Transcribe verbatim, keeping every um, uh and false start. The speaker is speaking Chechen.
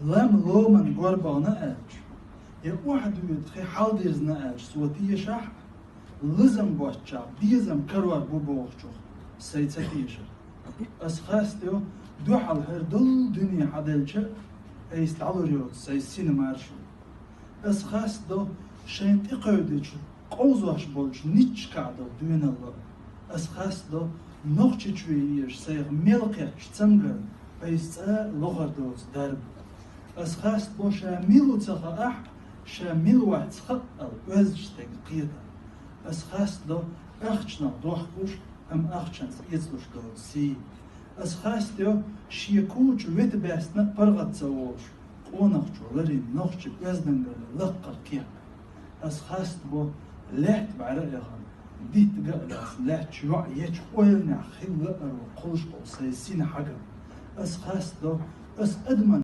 Лам ломан горбагӀна аьлча, я охьадуьйта хи хьалдирзна аьлча, со тешахь а, лазам боцчахь, безам карор бу бохучух сай ца тешар. Ас хастайо, дуьхьал хӀара долу дуьне хьаделча а, айса дӀалур йоцу сай сина маршо. Ас хастадо, шайна тӀекхевдича къовзош болчу ниччакахь долу доьналло. Ас хастадо, Нохчийчоь езаш сайх мел кхеттачу цамгарна айса цкъа а лохар доцу дарба. Ас хастадо, ша мила ву ца хаахь а, ша мила вац хаъал оьздачу стеган кхетар. Ас хастадо, ахчанах дохкуш, амма ахчанца эцалуш доцу сий. Ас хастайо, шен куча вета баьстина а паргӀат ца волуш, къонахчо ларйина нохчийн оьздангаллин лаккхара кеп. Ас хастабо, лаьтта бӀаьра а яхана, дитта ган а лаьцна, лаьтташ йоӀ ечу ойланехь хилла а аро кхуллуш болу сайн сина хьагар. Ас хастадо, ас адаман